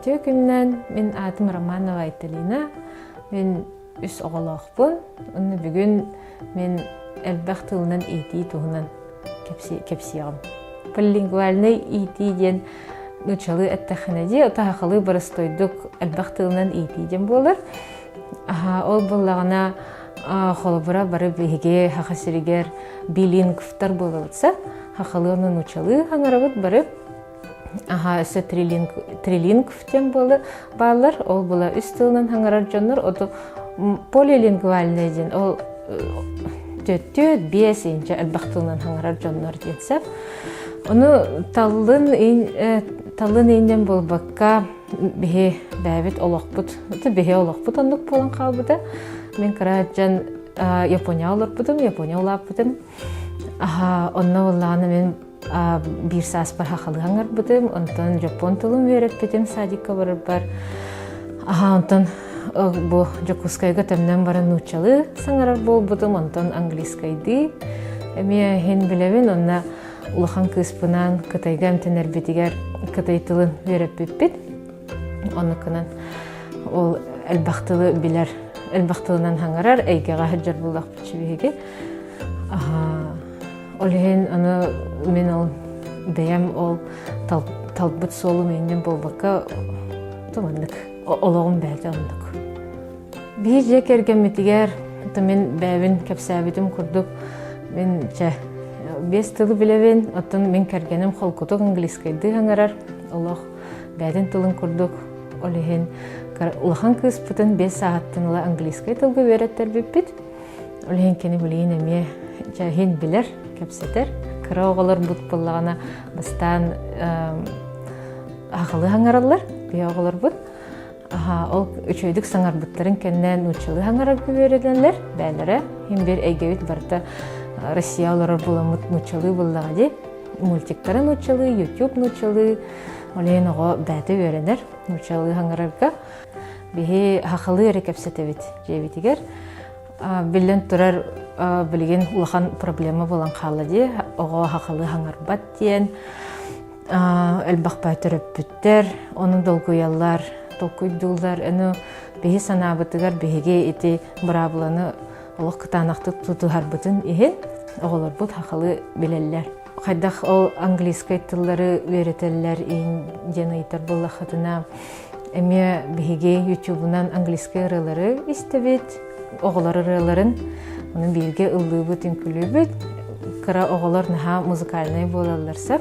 Үтүө күнүнэн, мин аатым Романова Айталина. Мин үс оҕолоохпун. Онно бүгүн мин элбэх тылынан иитии туһунан кэпсиэҕим. Полилингвальнай иитии диэн нууччалыы эттэххинэ дии, сахалыы боростуойдук элбэх тылынан иитии диэн буолар. Ол буоллаҕына холобура бары биһиги Саха сиригэр билингвтар буолабытса, сахалыы уонна нууччалыы хаҥарабыт бары. Аха, өссө трилингв диэн буола бааллар. Ол була үс тылынан хаҥарар дьоннор. Ото полилингвальный диэн ол төрт биэс инчэ элбэх тылынан хаҥарар дьоннор диэн сөп. Ону таллын таллын ииннэн буолбакка биһи бэйэбит олохпут, биһи олохпут оннук буолан хаалбыта. Мин кыра дьон Япония олорбутум, Япония улааппытым. Аха, онно буоллаҕына мин биир сааспар хахалыы аҥарбытым, онтон дьоппуон тылын үөрэппитим садикка барарбар. Аха, онтон бу Дьокуускайга төннөн баран нууччалыы саҥарар буолбутум, онтон английскайдыы эмиэ иһин билэбин, онно улахан кыыспынаан Кытайга эмтэнэрбитигэр кытай тылын үөрэппиппит. Оннукунан ол элбэх тылы билэр, элбэх тылынан хаҥарар эйгэҕэ сылдьар буоллахпыт биһиги. Ол иһин аны мин ол бэйэм ол талбыт суолум иннин буолбакка маннык олоҕум бэйэтэ оннук. Биир дьиэ кэргэммитигэр мин бэйэбин кэпсээбитим курдук мин чэ биэс тылы билэбин, оттон мин кэргэним холкутук английскайдыы аҥарар олох бэйэтин тылын курдук ол иһин улахан кыыспытын биэс сааһыттан ыла английскай тылга үөрэттэрбиппит. Ол иһин кини билигин эмиэ иһин билэр, кэпсэтэр. Кыра оҕолорбут буоллаҕына бастаан аҕалыы хаҥараллар, биһи оҕолорбут. Ол үчүгэйдик саҥарбыттарын кэннэ нууччалыы хаҥарарга үөрэнэллэр, бээлэрэ. Иһин биир эйгэбит барыта Россия олорор буоламмыт нууччалыы буоллаҕа дии. Мультиктары нууччалыы, YouTube нууччалыы. Ол иһин оҕо бэйэтэ үөрэнэр нууччалыы хаҥарарга. Биһи сахалыы эрэ кэпсэтэбит дьиэбитигэр. Биллэн турар, билигин улахан проблема буолан хаалла дии. Оҕо сахалыы хаҥарбат диэн элбэх баай төрөппүттэр, ону долгуйаллар, толкуйдууллар. Ону биһи санаабытыгар биһиги ити быраабыланы олох кытаанахтык тутуһарбытын иһин оҕолорбут сахалыы билэллэр. Хайдах ол английскай тыллары үөрэтэллэр диэн ыйытар буоллаххытына, Эмиэ биһиги ютубунан английскай ырыалары истэбит, оҕолор ырыаларын, ону бииргэ ыллыыбыт, үҥкүүлүүбүт. Кыра оҕолор наһаа музыкальнай буолаллар сөп.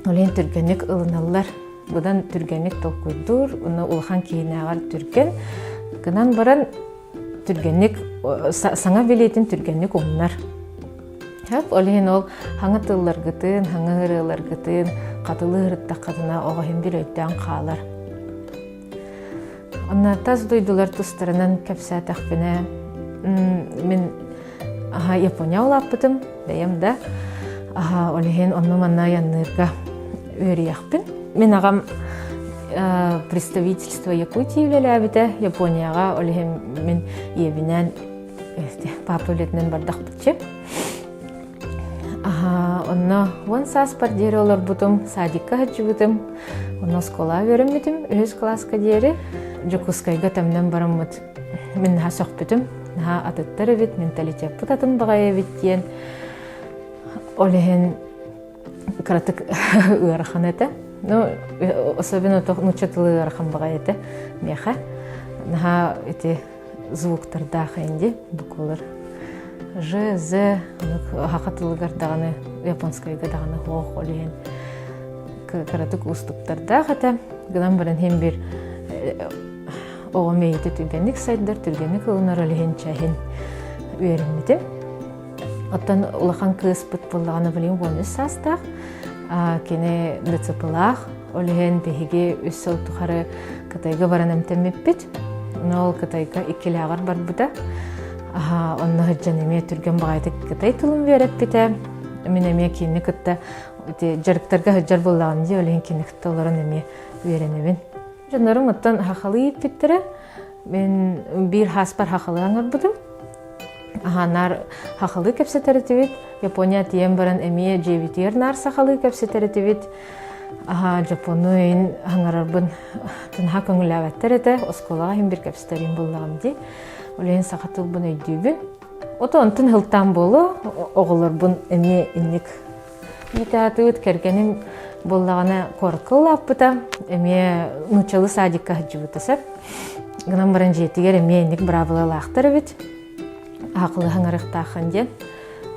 Ол иһин түргэнник ылыналлар. Быдан түргэнник толкуйдуур, уонна улахан киһинээҕэр түргэн. Гынан баран түргэнник саҥа билиитин түргэнник умнар. Хөп, ол иһин ол хаҥа тылларгытын, хаҥа ырыаларгытын хатылыы ырыттаххытына оҕо иһин бир өйдөөн хаалар. Онно тас дойдулар тустарынан кэпсээтэхпинэ, мин аха Япония улааппытым, бэйэм да аха ол иһин онно-манна айанныырга үөрүйэхпин. Мин аҕам представительство Якутии үлэлээбитэ Японияҕа, ол иһин мин ийэбинээн папа үлэтинэн бардахпытчы. Онно уон сааспар диэри олорбутум, садикка сылдьыбытым, онно оскуолаҕа үөрэммитим, үһүс кылааска диэри Дьокуускайга төннөн бараммыт мин наһаа сөхпүтүм, наһаа атыттар эбит, менталитеппыт атын баҕайы эбит диэн. Ол иһин кыратык ыарахан этэ. Ну, особенно нуучча тылы ыарахан баҕайы этэ миэхэ. Наһаа ити звуктардаах инди буквалар Ж, З, саха тылыгар даҕаны, японскайга даҕаны суох ол иһин кыратык уустуктардаах этэ. Гынан баран иһин бир оҕо мэйиитэ түргэнник сайдар, түргэнник ылынар ол иһин чэһин үөрэммитим. Оттон улахан кыыспыт буоллаҕына билигин 13 саастаах, кини ДЦП-лаах, ол иһин биһиги үс сыл тухары Кытайга баран эмтэммиппит. Ол Кытайга иккилээҕэр барбыта. Онно сылдьан эмиэ түргэн баҕайытык кытай тылын үөрэппитэ. Мин эмиэ кинини кытта дьарыктарга сылдьар буоллаҕым дии, ол иһин кинини кытта олорон эмиэ үөрэнэбин. Дьоннорум оттон сахалыы ииппиттэрэ. Мин биир хааспар сахалыы аҥарбытым. Аһаа, наар сахалыы кэпсэтэр этибит. Япония тиийэн баран эмиэ дьиэбитигэр наар сахалыы кэпсэтэр этибит. Аһаа, дьоппуоннуу эйин хаҥарарбын наһаа көҥүллээбэттэр этэ. Оскуолаҕа иһин бир кэпсэтэрим буллаҕым дии. Ол иһин саха тылбын өйдүүбүн. Ото онтун һылтаан буолуо, оҕолорбун эмиэ инник иитаатыбыт. Кэргэним буоллаҕына куоракка улааппыта, эмиэ нууччалыы садикка сылдьыбыта сөп. Гынан баран дьиэтигэр эмиэ инник быраабылалаахтар эбит. Аһакылыы хаҥарыахтааххын диэн.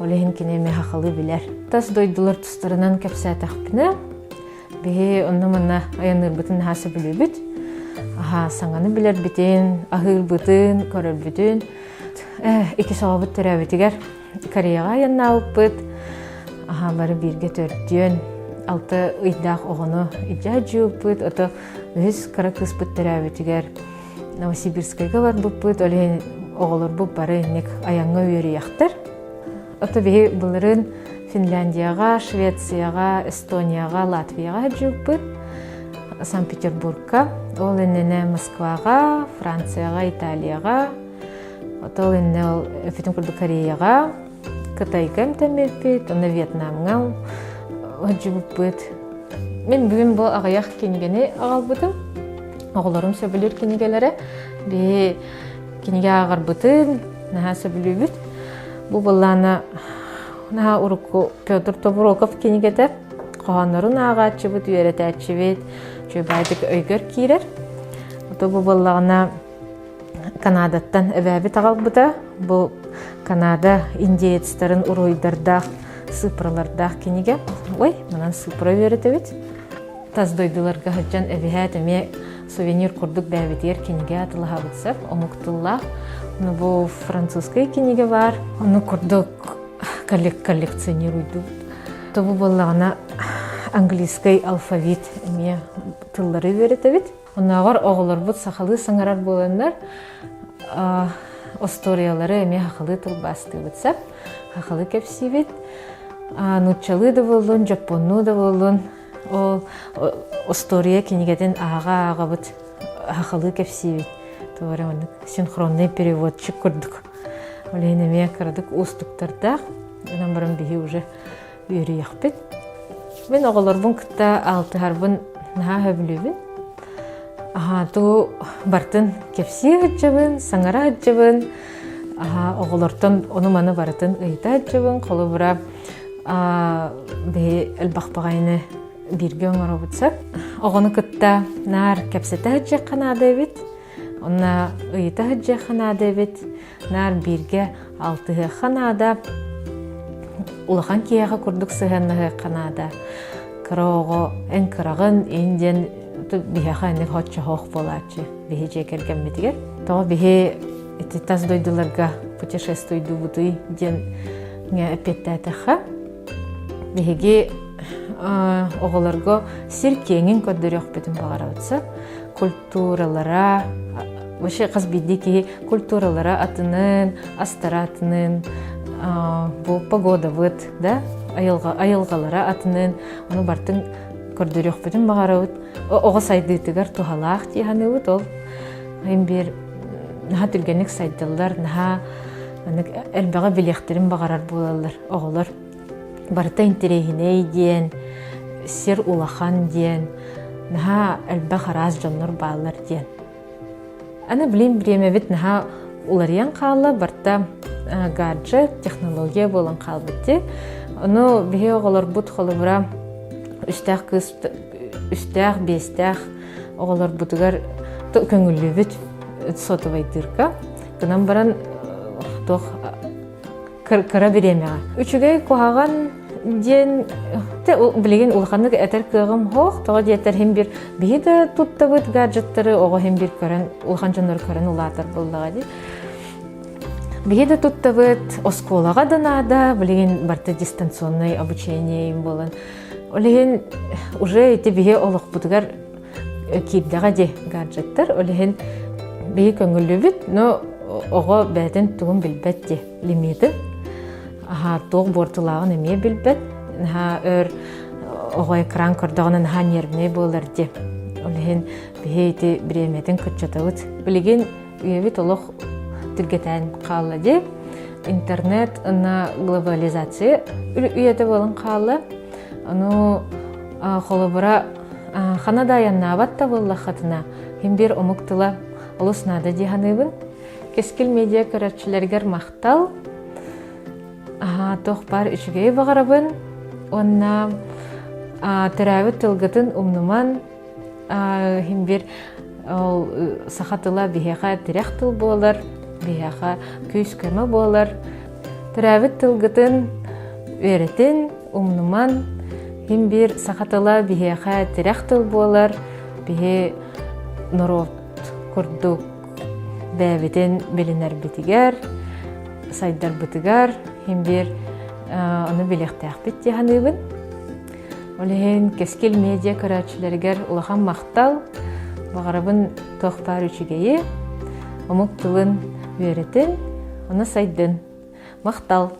Ол иһин кини эмиэ хахалыы билэр. Тас дойдулар тустарынан кэпсээтэхпинэ, биһи онно-манна айанныырбытын наһаа сөбүлүүбүт. Аһаа, саҥаны билэрбитин, аһыырбытын, көрөрбүтүн. Икки соҕобут төрөөбүтүгэр Кореяҕа айаннаабыппыт. Аһаа, бары бииргэ төрдүөн алта ыйдаах оҕону илдьэ сылдьыбыппыт. Ото үһүс кыра кыыспыт төрөөбүтүгэр Новосибирскайга барбыппыт, ол иһин оҕолорбут бары инник айаҥҥа үөрүйэхтэр. Ото биһи былырыын Финляндияҕа, Швецияҕа, Эстонияҕа, Латвияҕа сылдьыбыппыт. Санкт-Петербургка, ол иннинэ Москваҕа, Францияҕа, Италияҕа, ото ол иннэ ол бүтүн курдук Кореяҕа, Кытайга эмтэммиппит, онно Вьетнамҥа сылдьыбыппыт. Мин бүгүн бу аҕыйах кинигэни аҕалбытым. Оҕолорум сөбүлүүр кинигэлэрэ. Биһи кинигэ ааҕарбытын наһаа сөбүлүүбүт. Бу былаана наһаа урукку Петр Тобуроков кинигэтэ. Хоһооннорун ааҕааччыбыт, үөрэтээччибит, үчүгэйдик өйгөр киирэр. Ото бу буоллаҕына Канадаттан эбээбит аҕалбыта. Бу Канада индеецтарын уруһуйдардаах, сыыппаралардаах кинигэ. Ой, манан сыыппара үөрэтэбит. Тас дойдуларга сылдьан эбиһээт эмиэ сувенир курдук бэйэбитигэр кинигэ атылаһабыт сөп, омук тыллаах. Ну, бу французскай кинигэ баар. Ону курдук коллекционируйдубут. Тобу буоллаҕына английскай алфавит эмиэ тыллары үөрэтэбит. Оннооҕор оҕолорбут сахалыы саҥарар буоланнар, остуоруйалары эмиэ сахалыы тылбаастыыбыт сөп, сахалыы кэпсиибит. Нууччалыы да буоллун, дьоппуоннуу да буоллун, ол остуоруйа кинигэтин ааҕа-ааҕабыт, сахалыы кэпсиибит. Туора маннык синхронный переводчик курдук. Ол иһин эмиэ кыратык уустуктардаах. Онон баран биһи уже үөрүйэхпит. Мин оҕолорбун кытта алтыһарбын наһаа сөбүлүүбүн. Аһаа, туу бартын кэпсии сылдьабын, саҥара сылдьабын. Аһаа, оҕолортон ону-маны барытын ыйыта сылдьабын. Холобура, биһи элбэх баҕайыны бииргэ оҥоробут сөп. Оҕону кытта наар кэпсэтэ сылдьыахха наада эбит. Онно ыйыта сылдьыахха наада эбит. Наар бииргэ алтыһыахха наада, улахан киһиэхэ курдук сыһыаннаһыахха наада. Кыра оҕо эн кыраҕын ин диэн биһиэхэ инник хоччоһоох буолааччы биһи дьиэ кэргэммитигэр. Тоҕо биһи ити тас дойдуларга путешествуйдуубутуй диэн эппиэттээтэххэ, биһиги оҕолорго сир киэҥин көрдөрүөхпүтүн баҕарабыт сөп. Культуралара вообще хас биирдии киһи культуралара атынын, астара атынын, бу погодабыт да айылҕа айылҕалара атынын ону бартын көрдөрүөхпүтүн баҕарабыт. Оҕо сайдыытыгар туһалаах дии саныыбыт ол. Иһин биир наһаа түргэнник сайдаллар, наһаа элбэҕи билиэхтэрин баҕарар буолаллар оҕолор. Барыта интэриэһинэй диэн, сир улахан диэн, наһаа элбэх араас дьоннор бааллар диэн. Аны билин бириэмэбит наһаа уларыйан хаалла, барыта гаджет, технология буолан хаалбыт дии. Ону биһи оҕолорбут холобура үстээх кыыс үстээх, биэстээх оҕолорбутугар көҥүллүүбүт сотовайдыырга. Гынан баран туох кыра бириэмэҕэ. Үчүгэй куһаҕан диэн билигин улаханнык этэр кыаҕым суох. Тоҕо диэтэр иһин бир биһи да туттабыт гаджеттары оҕо иһин бир көрөн улахан дьоннору көрөн улаатар буоллаҕа дии. Биһи да туттабыт, оскуолаҕа да наада, билигин барыта дистанционнай обучение буолан. Ол иһин уже ити биһи олохпутугар киирдэҕэ дии гаджеттар. Ол иһин биһи көҥүллүүбүт, но оҕо бэйэтин тугун билбэт дии лимиты. Аһаа, туох буортулааҕын эмиэ билбэт. Наһаа өр оҕо экран көрдөҕүнэ наһаа нервнэй буолар дии. Ол иһин биһи ити бириэмэтин кыччатабыт. Билигин үйэбит олох түргэтээн хаалла дии. Интернет уонна глобализация үйэтэ буолан хаалла. Ону Холобура, хана да айаннаабат да буоллаххытына, иһин биир омук тыла олус наада дии саныыбын. Кэскил медиа көрөөччүлэригэр махтал. Туох баар үчүгэйи баҕарабын уонна төрөөбүт тылгытын умнуман иһин биир ол саха тыла биһиэхэ тирэх тыл буолар, биһиэхэ күүс-көмө буолар. Төрөөбүт тылгытын үөрэтин, умнуман, иһин биир саха тыла биһиэхэ тирэх тыл буолар, биһи норуот курдук бэйэбитин билинэрбитигэр, сайдарбытыгар иһин биир ону билиэхтээхпит дии саныыбын. Ол иһин Кэскил медиа көрөөччүлэригэр улахан махтал. Баҕарабын туох баар үчүгэйи, омук тылын үөрэтин, ону сайдын. Махтал!